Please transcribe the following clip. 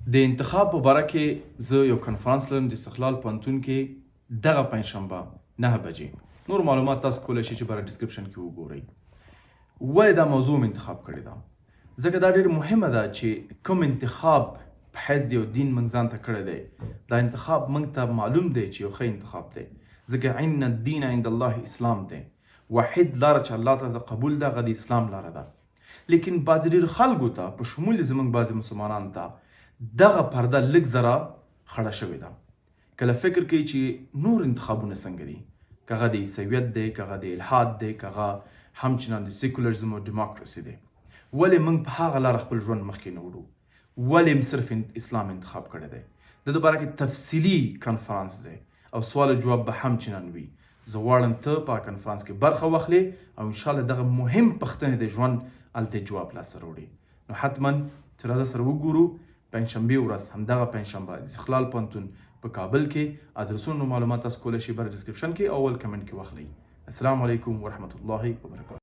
د انتخاب په باره کې زه یو کنفرانس لرم د استقلال پوهنتون کې دغه پنجشنبه 9 بجې. نور معلومات تاسو کولی شئ چې بره ډسکرپشن کې وګورئ. ولې دا موضوع مې انتخاب کړې ده؟ ځکه دا ډېر مهمه ده چې کوم انتخاب په حیث د یو دین موږ ځان ته کړی دی، دا انتخاب موږ ته معلوم دی چې یو ښه انتخاب دی، ځکه ان الدین عند الله اسلام دی. واحد لاره چې الله تعالی ته قبول ده هغه د اسلام لاره ده. لیکن بعضې ډېر خلکو ته په شمول زموږ بعضې مسلمانانو ته دغه پرده لږ ذره خړه شوې ده. کله فکر کوي چې نور انتخابونه څنګه دي، که هغه د عیسویت دی، که هغه د الحاد دی، که هغه همچنان د سیکولرزم او ډیموکراسي دی، ولې موږ په هغه لاره خپل ژوند مخکې نه وړو؟ ولې موږ صرف اسلام انتخاب کړی دی؟ د دې باره کې تفصیلي کنفرانس دی او سوال او جواب به همچنان وي. زه غواړم ته په کنفرانس کې برخه واخلې او انشاءالله دغه مهم پوښتنې د ژوند هلته جواب لاسته راوړي. نو حتما چې راځه سره وګورو پنجشنبې ورځ، همدغه پنجشنبه د استقلال پوهنتون په کابل کې. ادرسونو معلومات تاسو کولی شئ بر ډسکرپشن کې او اول کمنټ کې واخلئ. السلام علیکم ورحمت الله وبرکاته.